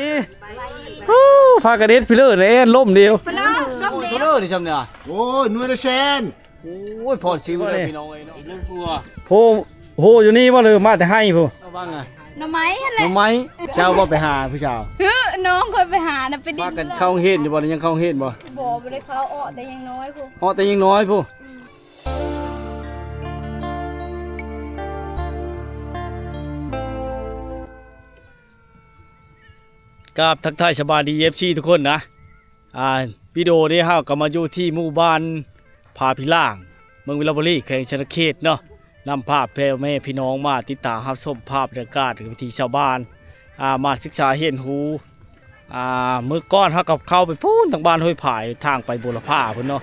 ດີ ໂອ້ ພາກັນເຮັດພິເລີແນ່ ລົ້ມເດວ ເພິ່ນເລີ້ ລົມເດ ເພິ່ນເລີ້ນີ້ຊ່ຳນີ້ ໂອ້ຍ ໜ່ວຍລະແສນ ໂອ້ຍ ພໍຊິວເດີພີ່ນ້ອງເອີຍເນາະ ເລື່ອງຄົວ ໂພ ໂພຢູ່ນີ້ບໍ່ ຫຼືມາແຕ່ໄຮ່ພຸ້ນ ເອົາວ່າໄງ ໜໍ່ໄມ້ຫັ້ນແຫຼະ ໜໍ່ໄມ້ ເຈົ້າບໍ່ໄປຫາຜູ້ສາວ ເຮີ ນ້ອງຂ້ອຍໄປຫານະ ໄປດິນ ພາກັນເຂົ້າໂຮງຮຽນຢູ່ບໍ່ ຍັງເຂົ້າໂຮງຮຽນບໍ່ ບໍ່ ບໍ່ໄດ້ເຂົ້າ ເອາະແຕ່ຍັງນ້ອຍພຸ້ນ ເອາະແຕ່ຍັງນ້ອຍພຸ້ນ. ກາບທັກທາຍສະບາຍດີ ເອັຟຊີ ທຸກຄົນນະ ອ່າ ວິດີໂອນີ້ເຮົາກໍມາຢູ່ທີ່ໝູ່ບ້ານຜາຜີລ່າງ ເມືອງວິລະບູລີ ແຂວງສະຫວັນນະເຂດເນາະ ນຳພາແມ່ພີ່ນ້ອງມາຕິດຕາມຮັບຊົມພາບບັນຍາກາດວິຖີຊາວບ້ານ ອ່າ ມາສຶກສາຮຽນຮູ້ ອ່າ ມື້ກ່ອນເຮົາກໍເຂົ້າໄປພຸ້ນທາງບ້ານຫ້ວຍຜາຍ ທາງໄປບົວລະພາພຸ້ນເນາະ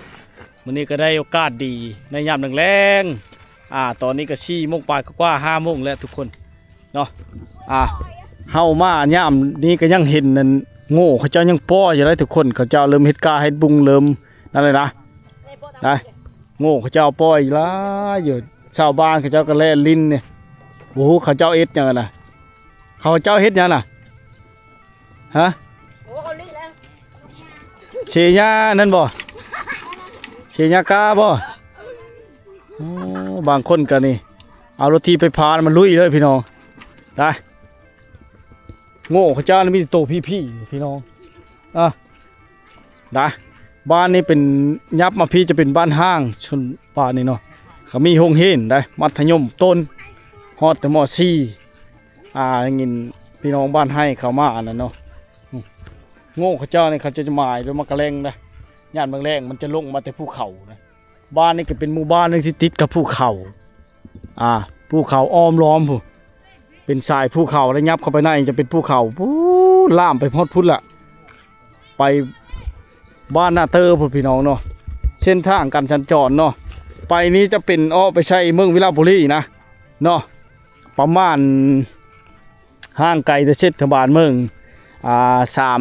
ມື້ນີ້ກໍໄດ້ໂອກາດດີໃນຍາມແລງໆ ອ່າ ຕອນນີ້ກໍສີ່ໂມງປາຍກວ່າໆ ຫ້າໂມງແລ້ວທຸກຄົນເນາະ ອ່າ ເຮົາມາຍາມນີ້ກໍຍັງເຫັນອັນໂງ່ເຂົາເຈົ້າຍັງປ່ອຍຢູ່ເດ້ທຸກຄົນ ເຂົາເຈົ້າເລີ່ມເຮັດກ້າເຮັດບຸງເລີ່ມນັ້ນແຫຼະນະ ໄດ້ ໂງ່ເຂົາເຈົ້າປ່ອຍຫຼາຍຢູ່ ຊາວບ້ານເຂົາເຈົ້າກໍແລ່ນຫຼິ້ນນີ້ ບໍ່ຮູ້ເຂົາເຈົ້າເຮັດຫຍັງນະ ເຂົາເຈົ້າເຮັດຫຍັງນະ ຮະ ໂອ້ ເອົາຫຼິ້ນແລ້ວ ເຊຍານັ້ນບໍ່ ເຊຍາກາບໍ່ ໂອ້ ບາງຄົນກໍນີ້ ເອົາລົດຖີບໄຟຟ້າມາລຸຍເລີຍພີ່ນ້ອງ ໄດ້ ໂງ່ເຂົາເຈົ້ານີ້ມີແຕ່ໂຕພີ້ໆ ພີ່ນ້ອງ ອ່າ ນະ ບ້ານນີ້ເປັນ ຍັບມາພີ້ຈະເປັນບ້ານຮ້າງ ຊົນບ້ານນີ້ເນາະ ເຂົາມີໂຮງຮຽນໃດ໋ ມັດທະຍົມຕົ້ນ ຮອດແຕ່ ມ.ສີ່ ອ່າ ໄດ້ຍິນພີ່ນ້ອງບ້ານໄຮ່ເຂົາມາອັນນັ້ນເນາະ ໂງ່ເຂົາເຈົ້ານີ້ເຂົາຈະໝາຍລົງມາກະແລງໃດ໋ ຍາມແລງໆ ມັນຈະລົງມາແຕ່ພູເຂົານະ. ບ້ານນີ້ກໍເປັນໝູ່ບ້ານໜຶ່ງທີ່ຕິດກັບພູເຂົາ ອ່າ ພູເຂົາອ້ອມລ້ອມພຸ້ນ ເປັນສາຍພູເຂົາ ແລ້ວຫຍັບເຂົ້າໄປໃນຈະເປັນພູເຂົາ ປູ້ ລາມໄປຮອດພຸ້ນລະ ໄປບ້ານນາເຕີພຸ້ນພີ່ນ້ອງເນາະ. ເສັ້ນທາງການສັນຈອນເນາະ ໄປນີ້ຈະເປັນອອກໄປໃສ່ເມືອງວິລະບູລີນະເນາະ ປະມານ ຫ່າງໄກແຕ່ເທດສະບານເມືອງ ອ່າ ສາມ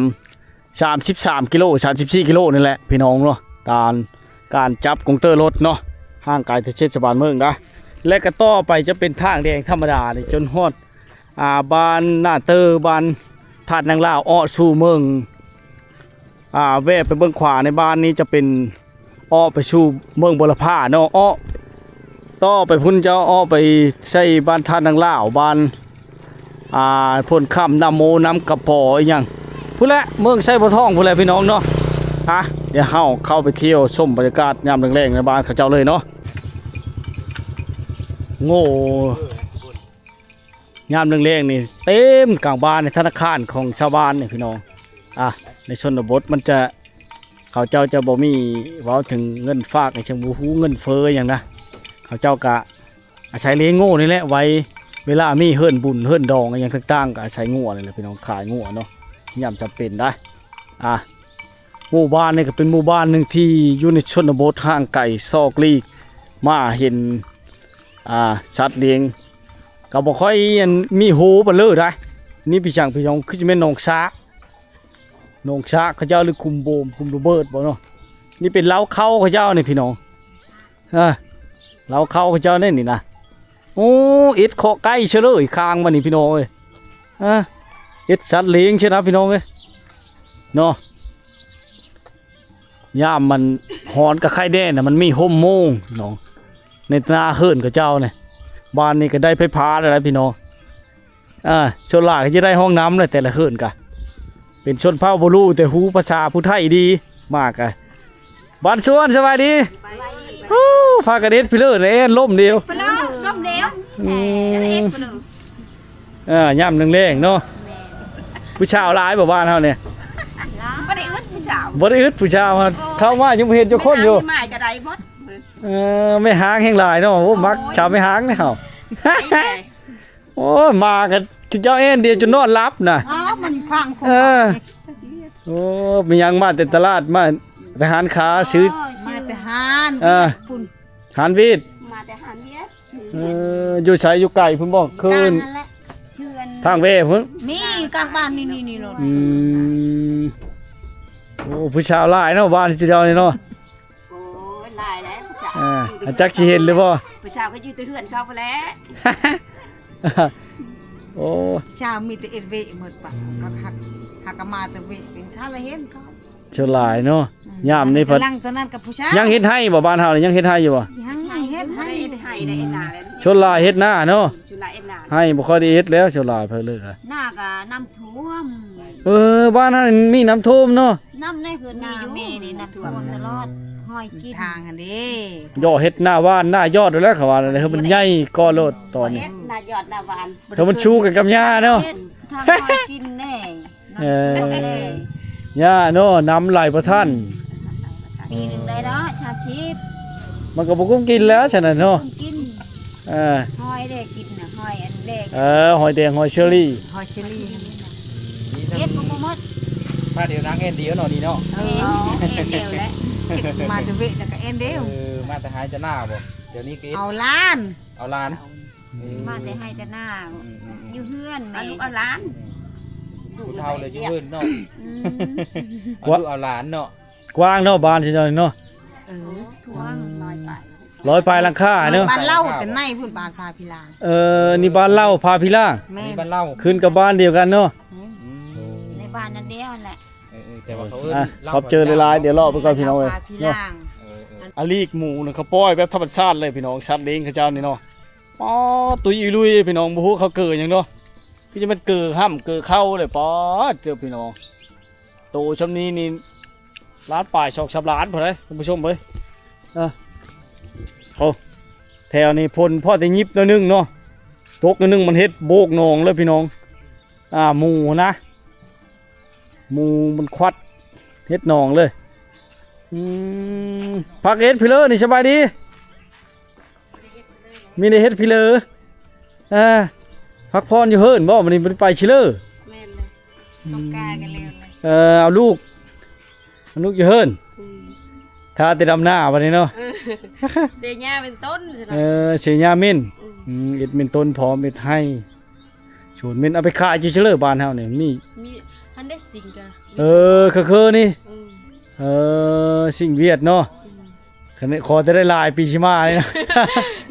ສາມສິບສາມກິໂລ ສາມສິບສີ່ກິໂລນີ້ແຫຼະພີ່ນ້ອງເນາະ ການ ການຈັບກົງເຕີລົດເນາະ ຫ່າງໄກແຕ່ເທດສະບານເມືອງນະ ແລະກໍຕໍ່ໄປຈະເປັນທາງແດງທຳມະດານີ້ ຈົນຮອດ ອ່າ ບ້ານນາເຕີ ບ້ານທາດນາງລາວ ເອາະສູ່ເມືອງ ອ່າ ແວ່ໄປເບື້ອງຂວາໃນບ້ານນີ້ຈະເປັນ ເອາະໄປສູ່ເມືອງບົວລະພາເນາະ ເອາະຕໍ່ໄປພຸ້ນເຈົ້າ ເອາະໄປໃສ່ບ້ານທາດນາງລາວ ບ້ານ ອ່າ ໂພນຄຳ ນາໂມ ນຳກະປໍ ອີ່ຫຍັງພຸ້ນແຫຼະ ເມືອງໄຊບົວທອງພຸ້ນແຫຼະພີ່ນ້ອງເນາະ. ອ່ະ ດຽວເຮົາເຂົ້າໄປທ່ຽວຊົມບັນຍາກາດຍາມແລງໆໃນບ້ານເຂົາເຈົ້າເລີຍເນາະ. ໂອ້ ຍາມແລງໆນີ້ເຕັມກາງບ້ານໃນທະນາຄານຂອງຊາວບ້ານນີ້ພີ່ນ້ອງ. ອ່າ ໃນຊົນນະບົດມັນຈະ ເຂົາເຈົ້າຈະບໍ່ມີເວົ້າເຖິງເງິນຝາກ ອີ່ຫຍັງ ບໍ່ຮູ້ເງິນເຟີ້ຫຍັງນະ ເຂົາເຈົ້າກະອາໄສລ້ຽງງົວນີ້ແຫຼະ ໄວ້ເວລາມີເຮືອນບຸນເຮືອນດອງອີ່ຫຍັງຕ່າງໆ ກະອາໄສງົວນີ້ແຫຼະພີ່ນ້ອງ ຂາຍງົວເນາະ ຍາມຈຳເປັນໄດ໋. ອ່າ ໝູ່ບ້ານນີ້ກໍເປັນໝູ່ບ້ານໜຶ່ງທີ່ຢູ່ໃນຊົນນະບົດຫ່າງໄກສອກຫຼີກ ມາເຫັນ ອ່າ ສັດລ້ຽງ ກໍບໍ່ຄ່ອຍ ອັນ ມີໂຮປານເລີໄດ໋. ນີ້ພີ່ຊ່າງ ພີ່ນ້ອງ ຄືຊິແມ່ນໜອງຊາກ ໜອງຊາກເຂົາເຈົ້າ ຫຼື ຂຸມໂບມ ຂຸມລະເບີດບໍ່ເນາະ. ນີ້ເປັນເລົ້າເຂົ້າເຂົາເຈົ້ານີ້ພີ່ນ້ອງ ເອີ ເລົ້າເຂົ້າເຂົາເຈົ້ານີ້ນີ້ນະ. ໂອ້ ເອັດເຄາະໄກ່ເຊີເລີຍ ຄາງມັນນີ້ພີ່ນ້ອງເອີຍ ຮະ ເອັດສັດລ້ຽງເຊີນະພີ່ນ້ອງເອີຍເນາະ. ຍາມມັນຮ້ອນກະໄຄແດ່ນະ ມັນມີຮົ່ມໂມງເນາະ ໃນໜ້າເຮືອນເຂົາເຈົ້ານີ້. ບ້ານນີ້ກໍໄດ້ໄຟຟ້າແລ້ວນະພີ່ນ້ອງ. ອ່າ ສ່ວນຫຼາຍກໍຈະໄດ້ຫ້ອງນ້ຳແຫຼະ ແຕ່ລະເຮືອນກະ ເປັນຊົນເຜົ່າບໍ່ຮູ້ ແຕ່ຮູ້ພາສາຜູ້ໄທດີ ມາກະ ບ້ານສວນ ສະບາຍດີ. ໂອ້ ພາກັນເຮັດພິເລີແນ່ ລົ້ມເດວ ເພິ່ນເລີ້ ລົມເດວ ອືມ ເອີ ຍາມແລງໆເນາະ. ຜູ້ສາວຫຼາຍບໍ່ບ້ານເຮົານີ້ ບໍ່ໄດ້ອຶດຜູ້ສາວ ບໍ່ໄດ້ອຶດຜູ້ສາວ ໂອ້ຍ ເຂົ້າມາຍັງບໍ່ເຫັນຈັກຄົນຢູ່ ແມ່ຮ້າງນີ້ມາກໍໄດ້ໝົດ. ເອີ ແມ່ຮ້າງແຮ່ງຫຼາຍເນາະ. ໂອ້ ໂອ້ຍ ມັກສາວແມ່ຮ້າງນີ້ເຮົາ ໄປແດ່. ໂອ້ຍ ມາກັນຈຸເຈົ້າແອນດຽວຈົນນອນຫຼັບນະ. ອໍ ມັນພັງ ເອີ ໂອ້ ມີຫຍັງມາແຕ່ຕະຫຼາດ ມາແຕ່ຮ້ານຄ້າ ຊື້ ມາແຕ່ຮ້ານ ເອີ ພຸ້ນ ຮ້ານຫວຽດ ມາແຕ່ຮ້ານຫວຽດ. ເອີ ຢູ່ໃສ ຢູ່ໄກພຸ້ນບໍ່? ຄືນທາງແວ່ພຸ້ນ ມີກາງບ້ານນີ້ໆໆ. ອືມ ໂອ້ ຜູ້ສາວຫຼາຍເນາະ ບ້ານເຈົ້ານີ້ເນາະ. ໂອ້ຍ ຫຼາຍແລ້ວຜູ້ສາວ ອ່າ ຈັກຊິເຫັນຫຼືບໍ່ ຜູ້ສາວກໍຢູ່ແຕ່ເຮືອນເຂົາພຸ້ນແຫຼະ. ໂອ້ ຜູ້ສາວມີແຕ່ເອັດເວະໝົດປະ ອືມ ກໍຄັກ ຫາກະມາແຕ່ເວະເປັນຄາລະເຫັນເຂົາ ສ່ວນຫຼາຍເນາະ. ອືມ ຍາມນີ້ພັດ ຫຼັງຕົວນັ້ນກັບຜູ້ຊາຍ ຍັງເຮັດໄຮ່ບໍ່? ບ້ານເຮົານີ້ຍັງເຮັດໄຮ່ຢູ່ບໍ່? ຍັງ ຍັງເຮັດໄຮ່ ໄຮ່ໄດ້ແລ້ວ ສ່ວນຫຼາຍເຮັດນາເນາະ. ສ່ວນຫຼາຍເຮັດນາ ໄຮ່ບໍ່ຄ່ອຍໄດ້ເຮັດແລ້ວ ສ່ວນຫຼາຍເພິ່ນເລີຍ. ນາກະນ້ຳຖ້ວມ. ເອີ ບ້ານເຮົານີ້ມີນ້ຳຖ້ວມເນາະ. ນ້ຳໃນເຮືອນມີຢູ່ ນ້ຳຖ້ວມຕະຫຼອດ ຮອຍກິນທາງຫັ້ນເດ້. ເຍາະເຮັດໜ້າຫວ່ານໜ້າຢອດແລ້ວ ເຂົາວ່າແລ້ວ ໃຫ້ມັນໃຫຍ່ກ່ອນໂລດຕອນນີ້ ເຮັດໜ້າຢອດໜ້າຫວ່ານ ໃຫ້ມັນສູ້ກັນກັບຫຍ້າເນາະ. ເຮັດທາງຮອຍກິນແດ່. ເອີ ຫຍ້າເນາະ ນ້ຳໄຫຼບໍ່ທັນ. ປີໜຶ່ງໄດ້ດອກສາມສິບ ມັນກໍບໍ່ກຸ້ມກິນແລ້ວຊັ້ນນະເນາະ. ກຸ້ມກິນ ເອີ ຫອຍແດງກິນນະ ຫອຍອັນແດງ. ເອີ ຫອຍແດງ ຫອຍເຊີຣີ ຫອຍເຊີຣີ ເກັບກໍບໍ່ໝົດ. ມາດຽວນາງແອນດຽວເນາະນີ້ເນາະ. ເອີ ແອນດຽວແຫຼະ ເກັບມາແຕ່ເວະແລ້ວກໍແອນດຽວ. ເອີ ມາແຕ່ໄຮ່ແຕ່ນາບໍ່? ດຽວນີ້ກໍເອົາຫຼານ ເອົາຫຼານ. ມາແຕ່ໄຮ່ແຕ່ນາ ອືມໆໆ ຢູ່ເຮືອນແມ່ ເອົາລູກເອົາຫຼານ. ຜູ້ເຖົ້າເລີຍຢູ່ເຮືອນເນາະ. ອືມ ເອົາລູກເອົາຫຼານເນາະ. ກວ້າງເນາະ ບ້ານຊິເຈົ້ານີ້ເນາະ. ເອີ ກວ້າງ ຮ້ອຍປາຍ ຮ້ອຍປາຍຫຼັງຄາເນາະ. ບ້ານເຮົາແຕ່ໃນພຸ້ນ ບ້ານພາພິລາງ. ເອີ ນີ້ບ້ານເລົ່າພາພິລາງ. ແມ່ນ ອັນນີ້ບ້ານເລົ່າ ຂຶ້ນກັບບ້ານດຽວກັນເນາະ. ແມ່ນ ອືມ ໃນບ້ານນັ້ນດຽວຫັ້ນແຫຼະ. ເອີໆ ແຕ່ວ່າເຂົາເອີ້ນ ອ່ະ ລາວ ຂອບໃຈຫຼາຍໆ ດຽວເລາະໄປກ່ອນພີ່ນ້ອງເອີຍ ພາພິລາງ. ເນາະ ເອີໆ ອາລີກໝູນະ ເຂົາປ່ອຍແບບທຳມະຊາດເລີຍພີ່ນ້ອງ ສັດລ້ຽງເຂົາເຈົ້ານີ້ເນາະ. ປາດ ຕຸ້ຍອີລຸຍເດ້ພີ່ນ້ອງ ບໍ່ຮູ້ເຂົາເກີຫຍັງເນາະ. ຄືຈະແມ່ນເກີຫ້ຳເກີເຂົ້າເລີຍ ປາດ ເຈົ້າພີ່ນ້ອງ. ໂຕຊ່ຳນີ້ນີ້ ລ້ານປາຍ ສອງສາມລ້ານພຸ້ນເດ້ທ່ານຜູ້ຊົມເອີຍ. ເອີ ໂອ້ ແຖວນີ້ຝົນພໍແຕ່ຫຍິບໜ້ອຍໜຶ່ງເນາະ ຕົກໜ້ອຍໜຶ່ງ ມັນເຮັດໂບກໜອງເລີຍພີ່ນ້ອງ. ອ່າ ໝູນະ ໝູມັນຄວັດເຮັດໜອງເລີຍ. ອືມ ພັກເຮັດພີເລີນີ້ ສະບາຍດີ. ມີໄດ້ເຮັດພີເລີ ເອີ ພັກຜ່ອນຢູ່ເຮືອນບໍ່? ມື້ນີ້ບໍ່ໄດ້ໄປຊິເລີ. ແມ່ນເລີຍ ອືມ ຕ້ອງການກັນແລ້ວແຫຼະ. ເອີ ເອົາລູກ ເອົາລູກຢູ່ເຮືອນ. ອືມ ຖ້າແຕ່ດຳນາບັດນີ້ເນາະ. ເອີ ເສຍຫຍ້າເປັນຕົ້ນ. ເອີ ເສຍຫຍ້າເມັນ. ອືມ ອືມ ເຮັດເມັນຕົ້ນພ້ອມ ເຮັດໄຮ່ ສວນເມັນ ເອົາໄປຂາຍຢູ່ເຊີເລີ ບ້ານເຮົານີ້ມີ ມີ ຫັ້ນເດ້ ສິງກະ ເອີ ເຄີໆນີ້. ອືມ ເອີ ສິງຫວຽດເນາະ. ອືມ ຄັນນີ້ຂໍແຕ່ໄດ້ຫຼາຍປີຊິມານີ້ນະ.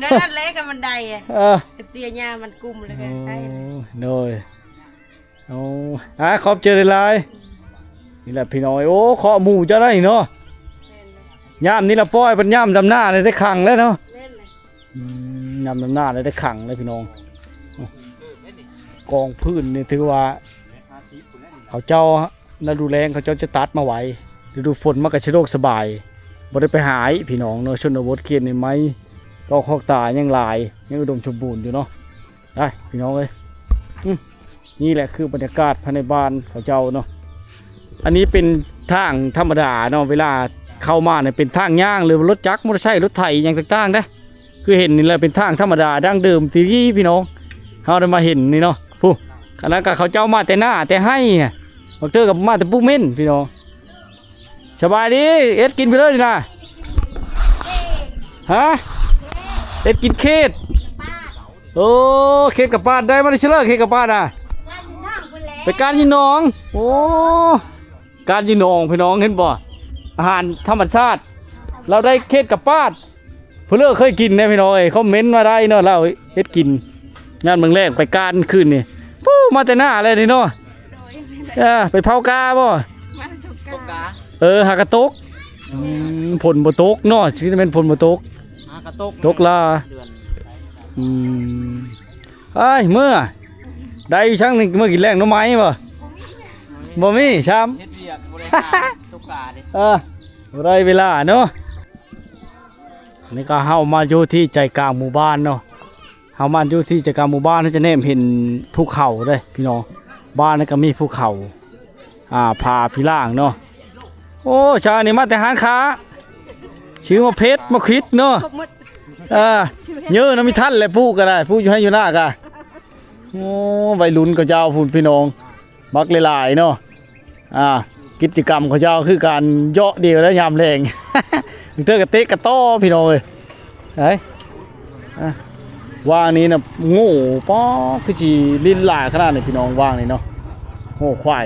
ນັ້ນແຫຼະ ຄັນມັນໄດ້ອະ. ເອີ ເສຍຫຍ້າມັນກຸ້ມແລ້ວກໍໄດ້. ໂອ້ ໂດຍ ໂອ້ ອ່າ ຂອບໃຈຫຼາຍໆ. ນີ້ແຫຼະພີ່ນ້ອງເອີຍ ໂອ້ ເຄາະໝູເຈົ້າໄດ້ເນາະ. ແມ່ນເລີຍ ຍາມນີ້ລະປ່ອຍ ບັດຍາມດຳນາໄດ້ຂັງແລ້ວເນາະ. ແມ່ນເລີຍ ອືມ ຍາມດຳນາໄດ້ຂັງເລີຍພີ່ນ້ອງ. ກອງຟືນນີ້ຖືວ່າເຂົາເຈົ້າ ລະດູແລ້ງເຂົາເຈົ້າຈະຕັດມາໄວ ລະດູຝົນມັນກໍສະດວກສະບາຍ ບໍ່ໄດ້ໄປຫາອີກພີ່ນ້ອງເນາະ. ຊົນນະບົດເຂດນີ້ໄມ້ຕອກຄອກຕາຍັງຫຼາຍ ຍັງອຸດົມສົມບູນຢູ່ເນາະ. ໄດ້ພີ່ນ້ອງເອີຍ ອືມ ນີ້ແຫຼະຄືບັນຍາກາດພາຍໃນບ້ານເຂົາເຈົ້າເນາະ. ອັນນີ້ເປັນທາງທຳມະດາເນາະ ເວລາເຂົ້າມານີ້ເປັນທາງຍ່າງ ຫຼືວ່າລົດຈັກ ມໍເຕີໄຊ ລົດໄຖ ຫຍັງຕ່າງໆເດ້. ຄືເຫັນນີ້ແຫຼະ ເປັນທາງທຳມະດາດັ້ງເດີມທີ່ພີ່ນ້ອງເຮົາໄດ້ມາເຫັນນີ້ເນາະ. ຜູ້ ອັນນັ້ນກໍເຂົາເຈົ້າມາແຕ່ນາແຕ່ໄຮ່ ບາງເທື່ອກໍມາແຕ່ປູກເມັນພີ່ນ້ອງ. ສະບາຍດີ ເຮັດກິນພີເລີນີ້ນະ ຮະ? ເຮັດກິນເຂດ. ໂອ້ ເຂດກະປາດ ໄດ້ມາແຕ່ເຊີເລີ ເຂດກະປາດນະ. ໄປການຢູ່ໜອງ. ໂອ້ ການຢູ່ໜອງພີ່ນ້ອງ ເຫັນບໍ່ ອາຫານທຳມະຊາດ. ລາວໄດ້ເຂດກະປາດ ຜູ້ເລີເຄີຍກິນແດ່ພີ່ນ້ອງເອີຍ ຄອມເມັນມາໄດ້ເນາະ. ລາວເຮັດກິນຍາມແລງໆ ໄປການຄືນນີ້ ປູ້ ມາແຕ່ນາແລ້ວນີ້ເນາະ. ເອີ ໄປເຜົາກາບໍ່? ມາຕົກກາ. ເອີ ຫາກະຕົກ. ອືມ ຝົນບໍ່ຕົກເນາະ ຊິແມ່ນຝົນບໍ່ຕົກ ຫາກະຕົກ ຕົກລາ. ອືມ ໄປເມືອ ໄດ້ຢູ່ຊັ້ນນີ້ ເມືອກິນແລງໜໍ່ໄມ້ບໍ່? ບໍ່ມີຊ້ຳ ເຮັດວຽກບໍ່ໄດ້ຫາຕົກກາເດ້. ເອີ ບໍ່ໄດ້ເວລາເນາະ. ນີ້ກໍເຮົາມາຢູ່ທີ່ໃຈກາງໝູ່ບ້ານເນາະ. ເຮົາມາຢູ່ທີ່ໃຈກາງໝູ່ບ້ານ ເຮົາຈະແນມເຫັນພູເຂົາເດ້ພີ່ນ້ອງ. ບ້ານນີ້ກໍມີພູເຂົາ ອ່າ ຜາຜີລ່າງເນາະ. ໂອ້ ຊາວນີ້ມາແຕ່ຮ້ານຄ້າ ຊື້ໝາກເຜັດ ໝາກຂິດເນາະ. ເອີ ເຍີະນຳມີທັນແຫຼະ ປູກກໍໄດ້ ປູກຢູ່ໄຮ່ຢູ່ນາກະ. ໂອ້ ໄວລຸ້ນເຂົາເຈົ້າພຸ້ນພີ່ນ້ອງ ບັກຫຼາຍໆເນາະ. ອ່າ ກິດຈະກຳເຂົາເຈົ້າຄືການເຍາະດຽວແລ້ວຍາມແລງ ບາງເທື່ອກໍເຕະກະຕໍ່ພີ່ນ້ອງເອີຍ. ໄດ້ ອ່າ ຫວ່າງນີ້ນະ ໂງ່ ປາ ຄືຊິຫຼິ້ນຫຼາຍຂະໜາດນີ້ພີ່ນ້ອງ. ຫວ່າງນີ້ເນາະ ໂງ່ ຄວາຍ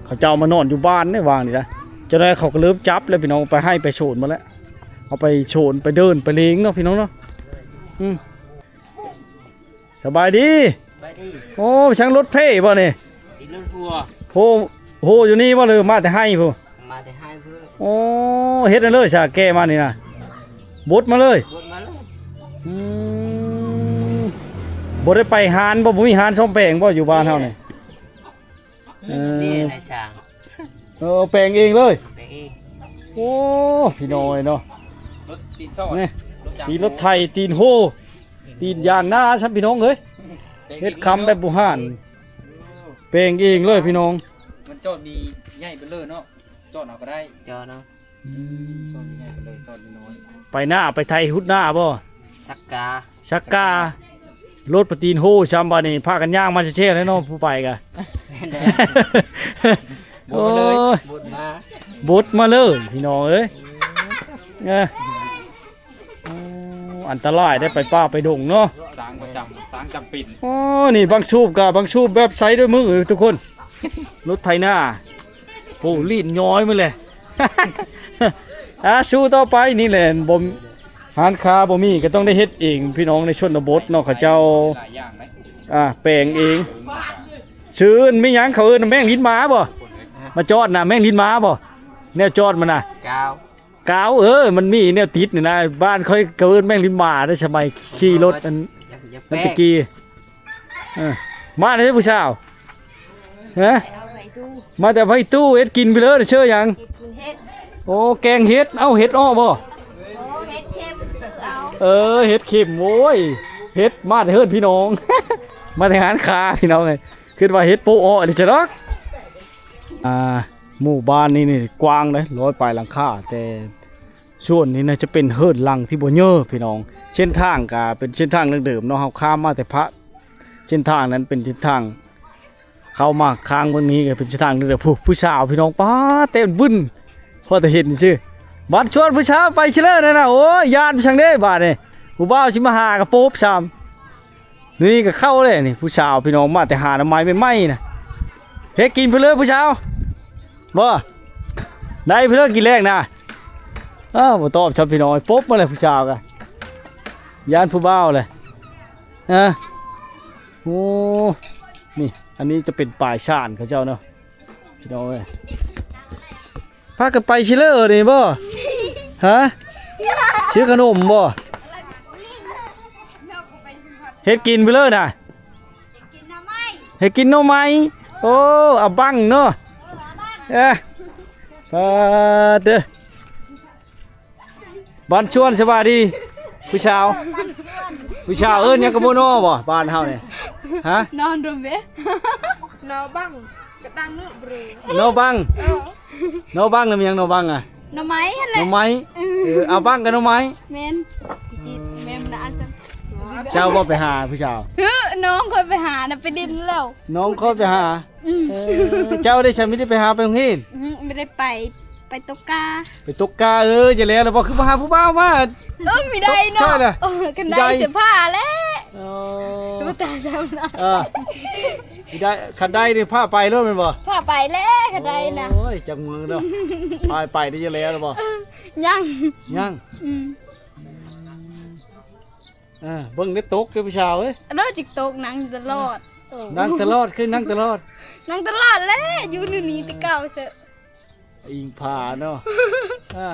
ເຂົາເຈົ້າມານອນຢູ່ບ້ານເດ້ຫວ່າງນີ້ນະ. ເຈົ້າໜ້າທີ່ເຂົາກໍເລີ່ມຈັບແລ້ວພີ່ນ້ອງ ໄປໄຮ່ໄປສວນໝົດແລ້ວ ເອົາໄປສວນໄປເດີ່ນໄປເລງເນາະພີ່ນ້ອງເນາະ. ອືມ ສະບາຍດີ ສະບາຍດີ. ໂອ້ ຊ່າງລົດເພບໍ່ນີ້? ລົດຄົວ ໂອ້ ໂອ້ ຢູ່ນີ້ບໍ່ ຫຼືມາແຕ່ໄຮ່ພຸ້ນ? ມາແຕ່ໄຮ່ພຸ້ນ. ໂອ້ ເຮັດນັ້ນເລີຍຊະ ແກ່ມານີ້ນະ ບົດມາເລີຍ. ບົດມາເລີຍ. ອືມ ບໍ່ໄດ້ໄປຮ້ານບໍ່? ບໍ່ມີຮ້ານສ້ອມແປງບໍ່ ຢູ່ບ້ານເຮົານີ້? ເອີ ນີ້ນາຍຊ່າງ. ເອີ ແປງເອງເລີຍ. ແປງເອງ. ໂອ້ ພີ່ນ້ອງເອີຍເນາະ ລົດຕີນຊອດ ນີ້ ລົດຈັກ ຕີນລົດໄຖ ຕີນໂຮ ຕີນຢາງນາຊ້ຳ ພີ່ນ້ອງເອີຍ. ແປງເອງ ເຮັດຄຳແບບບູຮານ. ແປງເອງເລີຍພີ່ນ້ອງ. ມັນຈອດມີໃຫຍ່ເບີເລີເນາະ ຈອດເອົາກໍໄດ້. ຈອດເອົາ. ອືມ ຈອດມີໃຫຍ່ເບີເລີ ຈອດນ້ອຍ. ໄປນາ ໄປໄຖຮຸດນາບໍ່? ສັກກາ. ສັກກາ ລົດປະຕີນໂຮຊ້ຳ ບາດນີ້ພາກັນຍ່າງມາແທ້ໆແລ້ວເນາະ ຜູ້ໄປກະ. ແມ່ນແລ້ວ. ໂອ້ຍ ບົດມາເລີຍ ບົດມາເລີຍ ພີ່ນ້ອງເອີຍ. ເອີ ໂອ້ ອັນຕະລາຍໄດ໋ ໄປປ່າໄປດົງເນາະ. ຊ້າງປະຈຳ ຊ້າງຈຳເປັນ. ໂອ້ ນີ້ບັ້ງສູບກະບັ້ງສູບແບບໃຊ້ດ້ວຍມືທຸກຄົນ ລົດໄຖນາ. ໂອ້ ລີ້ນຍ້ອຍໝົດແຫຼະ. ອ່າ ສູ້ຕໍ່ໄປ. ນີ້ແຫຼະ ບໍ່ ຮ້ານຄ້າບໍ່ມີກໍຕ້ອງໄດ້ເຮັດເອງ ພີ່ນ້ອງໃນຊົນນະບົດເນາະ ເຂົາເຈົ້າ ຫຼາຍຢ່າງເດ້ ອ່າ ແປງເອງ. ຊື່ ມີຫຍັງເຂົາເອີ້ນ ແມງລິນໝາບໍ່? ມາຈອດນະ ແມງລິນໝາບໍ່? ແນວຈອດມັນນະ ກາວ. ກາວ ເອີ ມັນມີແນວຕິດນີ້ນະ ບ້ານຂ້ອຍກໍເອີ້ນແມງລິນໝາເດ້ ສະໄໝຂີ່ລົດອັນ ມັນຕະກີ້. ເອີ ມາແລ້ວຜູ້ສາວ ຮະ? ມາແຕ່ໄຟຕູ້ ເຮັດກິນໄປເລີຍ. ເຊີຫຍັງ? ເຮັດກິນເຫັດ. ໂອ້ ແກງເຫັດ. ເອົ້າ ເຫັດເອາະບໍ່? ໂອ້ ເຫັດເຂັມຊື້ເອົາ. ເອີ ເຫັດເຂັມ. ໂອ້ຍ ເຫັດມາແຕ່ເຮືອນພີ່ນ້ອງ ມາແຕ່ຮ້ານຄ້າ ພີ່ນ້ອງເອີຍ. ຄິດວ່າເຫັດໂປະເອາະນີ້ຈະດອກ. ອ່າ ໝູ່ບ້ານນີ້ນີ້ກວ້າງເດ້ ຮ້ອຍປາຍຫຼັງຄາ ແຕ່ສ່ວນນີ້ນະຈະເປັນເຮືອນຫຼັງທີ່ບໍ່ເຍີພີ່ນ້ອງ. ເສັ້ນທາງກະເປັນເສັ້ນທາງເດີມໆເນາະ ເຮົາຂ້າມມາແຕ່ພະ ເສັ້ນທາງນັ້ນເປັນເສັ້ນທາງເຂົ້າມາຂ້າງເບິ່ງນີ້ ກະເປັນເສັ້ນທາງເດີມ. ຜູ້ ຜູ້ສາວພີ່ນ້ອງ ປ້າ ແຕ່ວຶ້ນ ພໍແຕ່ເຫັນຊື່ ບາດຊວນຜູ້ສາວໄປຊິເລີນັ້ນນະ. ໂອ້ຍ ຢ້ານໄປຊັ້ນເດ້ບາດນີ້ ຜູ້ບ່າວຊິມາຫາກະໂປບຊ້ຳ. ນີ້ກໍເຂົ້າແລ້ວນີ້ ຜູ້ສາວພີ່ນ້ອງ ມາແຕ່ຫາໜໍ່ໄມ້ໃໝ່ໆນະ. ເຮັດກິນເພິ່ນເລີຍຜູ້ສາວ ບໍ່ ໄດ້ເພິ່ນເລີຍກິນແລງນະ. ອ້າວ ບໍ່ຕອບຊ້ຳພີ່ນ້ອງ ປົບມາແລ້ວຜູ້ສາວກະ ຢ້ານຜູ້ບ່າວແຫຼະ. ຮະ ໂອ້ ນີ້ ອັນນີ້ຈະເປັນປາຍສານເຂົາເຈົ້າເນາະ ພີ່ນ້ອງເອີຍ. ພາກັນໄປຊິເລີນີ້ບໍ່? ຮະ? ຊື້ຂະໜົມບໍ່? ເຮັດກິນໄປເລີນະ ເຮັດກິນໜໍ່ໄມ້. ໂອ້ ອາບັງເນາະ. ເອີ ປາດເດີ ບ້ານຊວນ ສະບາຍດີຜູ້ສາວ. ຜູ້ສາວເອີ້ນຫຍັງກະບໍ່ນໍບໍ່ ບ້ານເຮົານີ້? ຮະ? ນອນໂດເບ ນອບັງ ກະຕັງເນາະເບຣ ນອບັງ. ເອີ ນອບັງນະ ມີຫຍັງນອບັງອະ? ໜໍ່ໄມ້ຫັ້ນແຫຼະ ໜໍ່ໄມ້. ເອີ ອາບັງກະໜໍ່ໄມ້. ແມ່ນ ແມ່ນນະ ເຈົ້າບໍ່ໄປຫາຜູ້ສາວ? ເຮີ ນ້ອງຂ້ອຍໄປຫານະ ໄປດິນແລ້ວ ນ້ອງຂ້ອຍໄປຫາ. ອືມ ເອີ ເຈົ້າໄດ້ ສາມີໄດ້ໄປຫາ ໄປໂຮງຮຽນ? ອືມ ບໍ່ໄດ້ໄປ ໄປຕົກກາ ໄປຕົກກາ. ເອີ ຈະແລ້ວລະບໍ່ ຄືບໍ່ຫາຜູ້ບ່າວມາ? ເອີ ມີໄດ້ເນາະ ເອີ ຄັນໄດ້ເສື້ອຜ້າແຫຼະ. ໂອ້ ຕາຍແລ້ວນະ. ເອີ ມີໄດ້ ຄັນໄດ້ນີ້ພາໄປໂລດແມ່ນບໍ່? ພາໄປແຫຼະ ຄັນໄດ້ນະ. ໂອ້ຍ ຈັກມື້ເນາະ ພາໄປນີ້ຈະແລ້ວລະບໍ່? ຍັງ ຍັງ. ອືມ ອ່າ ເບິ່ງໄດ້ຕົກເດີຜູ້ສາວເອີຍ. ເດີ ຈິກຕົກ ນັ່ງຢູ່ຕະຫຼອດ. ໂອ້ ນັ່ງຕະຫຼອດ ຄືນັ່ງຕະຫຼອດ ນັ່ງຕະຫຼອດແຫຼະ ຢູ່ນີ້ແຕ່ເກົ່າເຊີ ອີງຜາເນາະ. ອ່າ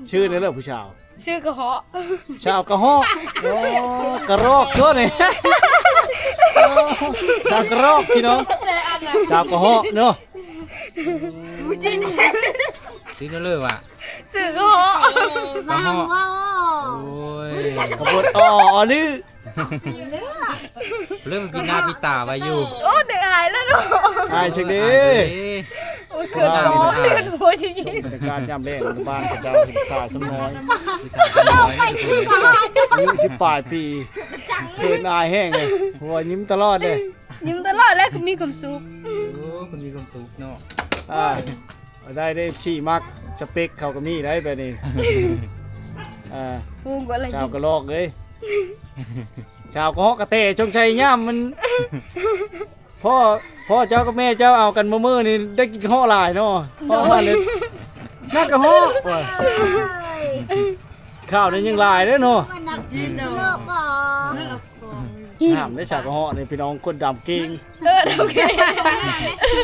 ຊື່ແນວເລີຜູ້ສາວ? ຊື່ກະເຫາະ ສາວກະເຫາະ. ໂອ້ ກະລອກຕົວນີ້ ສາວກະລອກພີ່ນ້ອງ ສາວກະເຫາະເນາະ. ຊື່ແນວເລີວ່າ? ຊື່ກະເຫາະ ກະເຫາະ. ໂອ້ຍ ກະບົດອໍອໍລື ເລີ່ມປີໜ້າປີຕາໄວ້ຢູ່. ໂອ້ ໄດ້ອາຍແລ້ວເນາະ ອາຍຈັ່ງເດ້. ໂອ້ຍ ເຂີນ ເຂີນ ບໍ່ຊິຍິງ. ບັນຍາກາດຍາມແລງ ບ້ານເຂົາເຈົ້າເຫັນສາວສ່ຳນ້ອຍ ອາຍຸສິບປາຍປີ ເຂີນອາຍແຮງເລີຍ ຫົວຍິ້ມຕະຫຼອດເລີຍ ຍິ້ມຕະຫຼອດແລ້ວ ຄືມີຄວາມສຸກ. ໂອ້ ຄືມີຄວາມສຸກເນາະ. ອ່າ ໄດ້ ໄດ້ ເອັຟຊີ ມັກ ສະເປັກເຂົາກະມີໄດ໋ແບບນີ້. ອ່າ ສາວກະລອກເອີຍ ສາວກະເຫາະກະແຕ ຈົ່ງໃສ່ຍາມມັນ ພໍ່ ພໍ່ເຈົ້າກັບແມ່ເຈົ້າເອົາກັນມື້ໆນີ້ ໄດ້ກິນກະເຫາະຫຼາຍເນາະ. ໂດຍ ເພາະວ່າເລີຍ ນັກກະເຫາະວ່າ ເອີຍ ຂ້າວນີ້ຍັງຫຼາຍເດ້ເນາະ. ນັກກິນເນາະ. ງາມເດ້ ສາວກະເຫາະນີ້ ພີ່ນ້ອງ ຄົນດຳເກັ່ງ. ເອີ ໂອເຄ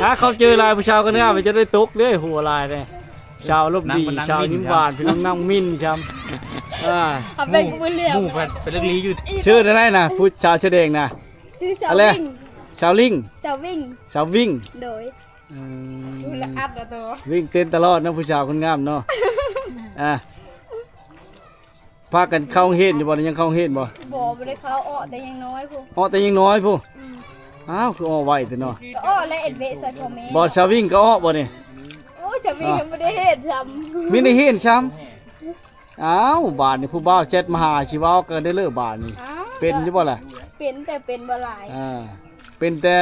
ຫາເຂົາເຈີຫຼາຍ ຜູ້ສາວຄົນງາມຈະໄດ້ຕົກເດ້ ຫົວຫຼາຍເດ້. ສາວອາລົມດີ ນາງ ສາວຍິ້ມຫວານ ພີ່ນ້ອງ ນາງມິນຊ້ຳ. ອ່າ ເອົາໄປ ໝູ່ ໝູ່ເພິ່ນໄປເລິກຫຼີຢູ່. ຊື່ຈັ່ງໃດນະ ຜູ້ສາວເສື້ອແດງນະ? ຊື່ສາວວິງ. ສາວລິງ? ສາວວິງ. ສາວວິງ. ໂດຍ. ເອີ ຢູ່ລະອັດລະໂຕ ວິງເຕັ້ນຕະຫຼອດເນາະ ຜູ້ສາວຄົນງາມເນາະ. ອ່າ ພາກັນເຂົ້າໂຮງຮຽນຢູ່ບໍ່? ຍັງເຂົ້າໂຮງຮຽນບໍ່? ບໍ່ ບໍ່ໄດ້ເຂົ້າ ເອາະແຕ່ຍັງນ້ອຍພຸ້ນ. ເອາະແຕ່ຍັງນ້ອຍພຸ້ນ. ອືມ ອ້າວ ຄືເອາະໄວແທ້ເນາະ. ກໍເອາະແລະ ເອັດເວະໃສ່ພໍ່ແມ່. ບໍ່ ສາວວິງກໍເອາະບໍ່ນີ້? ໂອ້ຍ ສາວວິງ ອ້າວ ຍັງບໍ່ໄດ້ຮຽນຊ້ຳ. ມີໄດ້ຮຽນຊ້ຳ. ອ້າວ ບາດນີ້ຜູ້ບ່າວແຊັດມາຫາ ຊິເວົ້າກັນໄດ້ເລີບາດນີ້. ອ້າວ ເປັນຢູ່ບໍ່ລະ? ເປັນ ແຕ່ເປັນບໍ່ຫຼາຍ. ອ່າ ເປັນແຕ່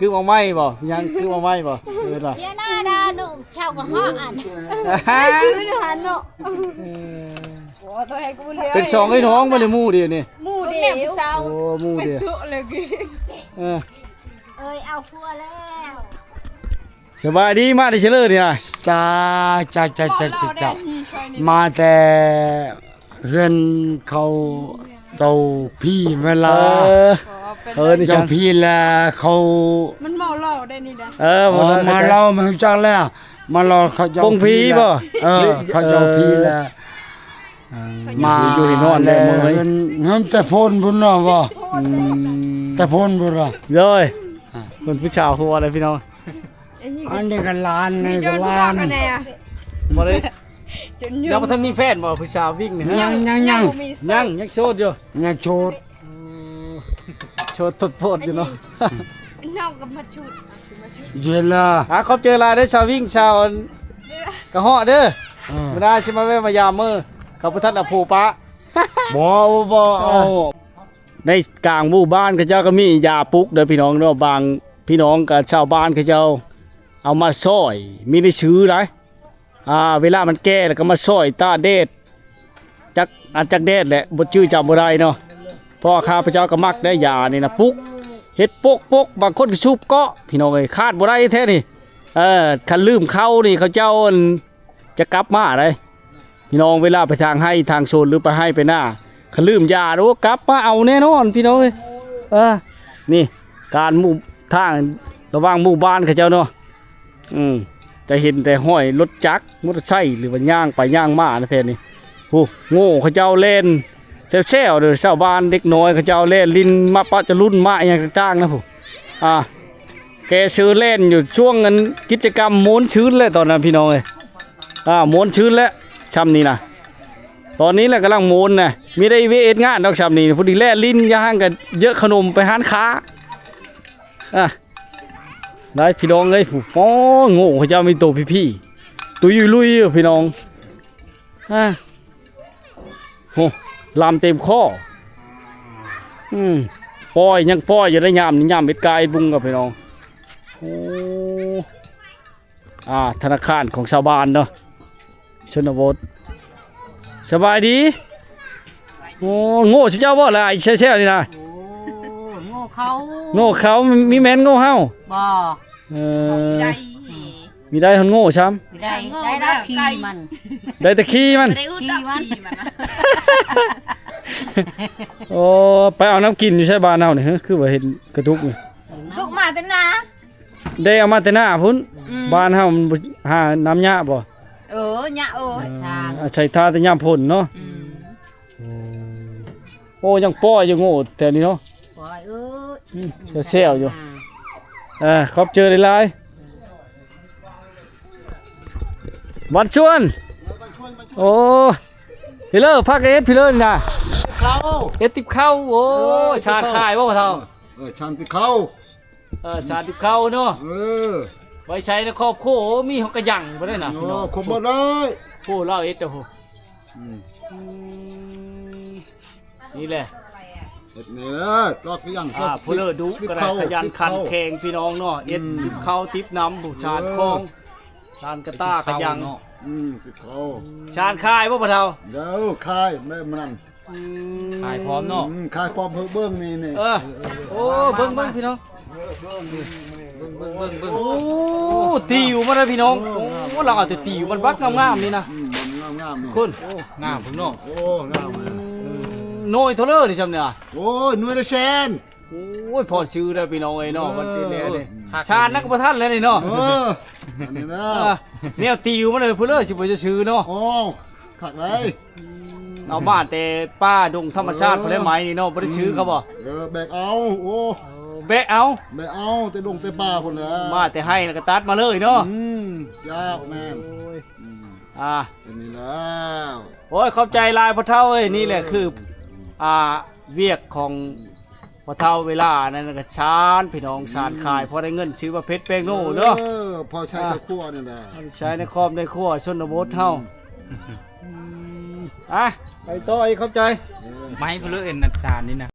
ກືບເອົາໄມ້ບໍ່? ຍັງກືບເອົາໄມ້ບໍ່? ເອີ້ນວ່າ ເສຍໜ້າດ່າໜຸ່ມເຊົາກໍຮອກອັນ ໄປຊື້ຢູ່ຫັ້ນເນາະ. ເອີ ໂອ້ ໂຕໃຫ້ກູເລີຍ ເປັນສອງເອື້ອຍນ້ອງບໍ່ໄດ້ ໝູ່ດຽວນີ້ ໝູ່ດຽວ. ໂອ້ ໝູ່ດຽວ. ເອີ ເອີຍ ເອົາຜົວແລ້ວ. ສະບາຍດີ ມາແຕ່ເຊີນີ້ນະ? ຈ້າ ຈ້າ ຈ້າ ມາແຕ່ ເຮືອນເຂົາເຈົ້າພີເວລາ. ເອີ ເອີ ນີ້ ເຈົ້າພີແລະເຂົາ ມັນເມົາເຫຼົ້າໄດ້ນີ້ນະ. ເອີ ເມົາເຫຼົ້າ ມາເລົ່າ ມັນຮູ້ຈັກແລ້ວ ມາເລົ່າເຂົາເຈົ້າ ປົງຜີບໍ່? ເອີ ເຂົາເຈົ້າພີແລະ ເອີ ມາຢູ່ໃຫ້ນອນແລ້ວ ເຮືອນ ເຮືອນແຕ່ພຸ້ນ ພຸ້ນເນາະບໍ່? ອືມ ແຕ່ພຸ້ນພຸ້ນລະ. ໂດຍ ອ່າ ເພິ່ນຜູ້ສາວຫົວເດ້ພີ່ນ້ອງ. ອັນນີ້ກໍຫຼານ ນີ້ກໍຫຼານ ບໍ່ໄດ້ ຍັງບໍ່ທັນມີແຟນບໍ່ ຜູ້ສາວວິງນີ້? ຍັງ ຍັງ ຍັງ ຍັງ ຍັງໂສດຢູ່ ຍັງໂສດ. ໂອ້ ໂສດໂພດໆຢູ່ເນາະ. ນ້ອງກໍມາໂສດ ເຢັນລະ. ອ່າ ຂອບໃຈຫຼາຍເດີສາວວິງ ສາວກະເຫາະເດີ. ເອີ ມື້ໜ້າຊິມາແວ່ມາຢາມເດີ ເຂົາບໍ່ທັນເອົາຜູ້ປະ. ບໍ່ ບໍ່ ບໍ່ເອົາ. ໃນກາງໝູ່ບ້ານເຂົາເຈົ້າກໍມີຢາປຸກເດີພີ່ນ້ອງເນາະ. ບາງພີ່ນ້ອງກັບຊາວບ້ານເຂົາເຈົ້າເອົາມາຊ່ອຍ ມີໄດ້ຊື້ຫຼາຍ. ອ່າ ເວລາມັນແກ່ແລ້ວກໍມາຊ່ອຍຕາກແດດ ຈັກອັນຈັກແດດແຫຼະ ບໍ່ຈື່ຈຳບໍ່ໄດ້ເນາະ. ເພາະວ່າຂ້າພະເຈົ້າກໍມັກໄດ້ຢານີ້ນະ ປຸກ ເຮັດປົກໆ ບາງຄົນກໍສູບເກາະ ພີ່ນ້ອງເອີຍ ຂາດບໍ່ໄດ້ແທ້ນີ້. ເອີ ຄັນລືມເຂົ້ານີ້ ເຂົາເຈົ້າ ອັນ ຈະກັບມາໄດ໋ພີ່ນ້ອງ. ເວລາໄປທາງໄຮ່ທາງສວນ ຫຼືໄປໄຮ່ໄປນາ ຄັນລືມຢາ ໂອ້ ກັບມາເອົາແນ່ນອນພີ່ນ້ອງເອີຍ. ເອີ ນີ້ການໝູ່ ທາງລະຫວ່າງໝູ່ບ້ານເຂົາເຈົ້າເນາະ. ອືມ ຈະເຫັນແຕ່ຮອຍລົດຈັກ ມໍເຕີໄຊ ຫຼືວ່າຍ່າງໄປຍ່າງມານະແຖວນີ້. ຜູ້ ໂງ່ເຂົາເຈົ້າແລ່ນແຊວໆເດີ ຊາວບ້ານເດັກນ້ອຍເຂົາເຈົ້າແລ່ນຫຼິ້ນມະປະຈະລຸນ ມະຫຍັງຕ່າງໆນະຜູ້. ອ່າ ແກເຊີແລ່ນຢູ່ຊ່ວງອັນກິດຈະກຳມ່ວນຊື່ນແຫຼະຕອນນັ້ນພີ່ນ້ອງເອີຍ. ອ່າ ມ່ວນຊື່ນແຫຼະຊ່ຳນີ້ນະ ຕອນນີ້ແຫຼະກຳລັງມ່ວນນະ. ມີໄດ້ເວເຮັດງານດອກຊ່ຳນີ້ ຜູ້ດີແລ່ນຫຼິ້ນ ຢ່າຫ່າງກໍເຢີຂະໜົມໄປຮ້ານຄ້າ. ອ່າ ໄດ້ພີ່ນ້ອງເອີຍ ຜູ້ ໂອ້ ໂງ່ເຂົາເຈົ້າມີໂຕພີ້ໆ ຕຸຍລຸຍຢູ່ພີ່ນ້ອງ. ອ່າ ໂອ້ ລຳເຕັມຄໍ. ອືມ ປ່ອຍ ຍັງປ່ອຍຢູ່ໄດ໋ ຍາມນີ້ ຍາມເຮັດກາເຮັດບຸງກັບພີ່ນ້ອງ. ໂອ້ ອ່າ ທະນາຄານຂອງຊາວບ້ານເນາະ ຊົນນະບົດ. ສະບາຍດີ. ໂອ້ ໂງ່ຊຸເຈົ້າບໍ່ລະ ແຊວໆນີ້ນະ? ໂອ້ ໂງ່ເຂົາ ໂງ່ເຂົາ ມີແມ່ນໂງ່ເຮົາ? ບໍ່. ເອີ ມີໄດ້ ມີໄດ້ຮອດໂງ່ຊ້ຳ. ມີໄດ້ ໄດ້ແຕ່ຂີ່ມັນ ໄດ້ແຕ່ຂີ່ມັນ ໄດ້ອຸດດອກ ຂີ່ມັນ ຂີ່ມັນ. ໂອ້ ໄປເອົານ້ຳກິນຢູ່ໃສບ້ານເຮົານີ້? ຄືວ່າເຫັນກະຕຸກນີ້ ຕຸກມາແຕ່ນາ ໄດ້ເອົາມາແຕ່ໜ້າພຸ້ນ. ອືມ ບ້ານເຮົາມັນຫານ້ຳຍາກບໍ່? ເອີ ຍາກ. ເອີ ເອີ ອາໄສຖ້າແຕ່ຍາມຝົນເນາະ. ອືມ ໂອ້ ໂອ້ ຍັງປ່ອຍຢູ່ໂງ່ແຖວນີ້ເນາະ. ປ່ອຍເອີຍ ອືມ ແຊວໆຢູ່. ອ່າ ຂອບໃຈຫຼາຍໆ ວັນຊວນ. ໂອ້ ພີ່ເລີ ພາກັນເຮັດພີ່ເລີນີ້ນະ ເຂົ້າ ເຮັດຕິບເຂົ້າ. ໂອ້ ເອີ ຊານຂາຍບໍ່ພໍ່ເຖົ້າ? ເອີ ຊານຕິບເຂົ້າ. ເອີ ສາມສິບເກົ້າເນາະ. ເອີ ໄວ້ໃຊ້ໃນຄອບຄົວ. ໂອ້ ມີຮອກກະຍັງບໍ່ໄດ້ນະ. ໂອ້ ພີ່ນ້ອງ ຄົບບໍ່ໄດ້. ໂອ້ ລາວເຮັດແຕ່ໂຫ. ອືມ ອືມ ນີ້ແຫຼະ ເຮັດນີ້ແຫຼະ ຕອກກະຍັງ. ອ່າ ຜູ້ເລີດຸກໍໄດ້ ຂະຫຍັນຂັນແຂງ ພີ່ນ້ອງເນາະ. ເຮັດ ອືມ ຕິບເຂົ້າຕິບນ້ຳ ຜູ້ຊານຂອງ ເອີ ຊານກະຕ່າກະຍັງ. ອືມ ຕິບເຂົ້າ. ຊານຂາຍບໍ່ພໍ່ເຖົ້າ? ເດີ ຂາຍແມ່ນນັ້ນ. ອືມ ຂາຍພ້ອມເນາະ. ອືມ ຂາຍພ້ອມເບິ່ງນີ້ ນີ້. ເອີ ໂອ້ ເບິ່ງ ເບິ່ງພີ່ນ້ອງ ເບິ່ງ ເບິ່ງ ເບິ່ບິ່ງ. ໂອ້ ຕິວມາເດີພີ່ນ້ອງ. ໂອ້ ລາວເອົາແຕ່ຕິວມັນບັກງາມໆນີ້ນະ. ອືມ ງາມໆນີ້ ຄຸນ. ໂອ້ ງາມພຸ້ນເນາະ. ໂອ້ ງາມ. ອືມ ໜ່ວຍເທົ່າເລີນີ້ຊ່ຳນີ້ ໂອ້ຍ ໜ່ວຍລະແສນ ໂອ້ຍ ພໍຊື້ແລ້ວພີ່ນ້ອງເອີຍເນາະ ເອີ ມັນເປັນແນວນີ້ ຊານນັກບໍ່ທັນແລ້ວນີ້ເນາະ ເອີ ອັນນີ້ແລ້ວ ອ່າ ແນວຕິວມັນເລີຍພຸ້ນເລີຍ ຊິບໍ່ໄດ້ຊື້ເນາະ ໂອ້ ຄັກໄດ໋ ເອົາມາແຕ່ປ່າດົງທຳມະຊາດພຸ້ນແຫຼະ ໄມ້ນີ້ເນາະ ບໍ່ໄດ້ຊື້ເຂົາບໍ່ ເອີ ແບກເອົາ ໂອ້ ແບກເອົາ ແບກເອົາແຕ່ດົງແຕ່ປ່າພຸ້ນແຫຼະ ມາແຕ່ໄຮ່ແລ້ວກໍຕັດມາເລີຍເນາະ ອືມ ເຈົ້າ ແມ່ນ ໂອ້ຍ ອືມ ອ່າ ອັນນີ້ແລ້ວ ໂອ້ຍ ຂອບໃຈຫຼາຍພໍ່ເຖົ້າເອີຍ ນີ້ແຫຼະຄື ອ່າ ວຽກຂອງພໍ່ເຖົ້າເວລານັ້ນກໍຊານ ພີ່ນ້ອງ ຊານຂາຍ ອືມ ພໍໄດ້ເງິນຊື້ໝາກເຜັດແປ້ງໂນເນາະ ເອີ ພໍໃຊ້ໃນຄອບຄົວນີ້ແຫຼະ ໃຊ້ໃນຄອບໃນຄົວຊົນນະບົດເຮົາ ອືມ ອືມ ອ່ະ ໄປຕໍ່ອີກ ຂອບໃຈ ເອີ ໄມ້ເພິ່ນເລີຍ ອັນຊານນີ້ນະ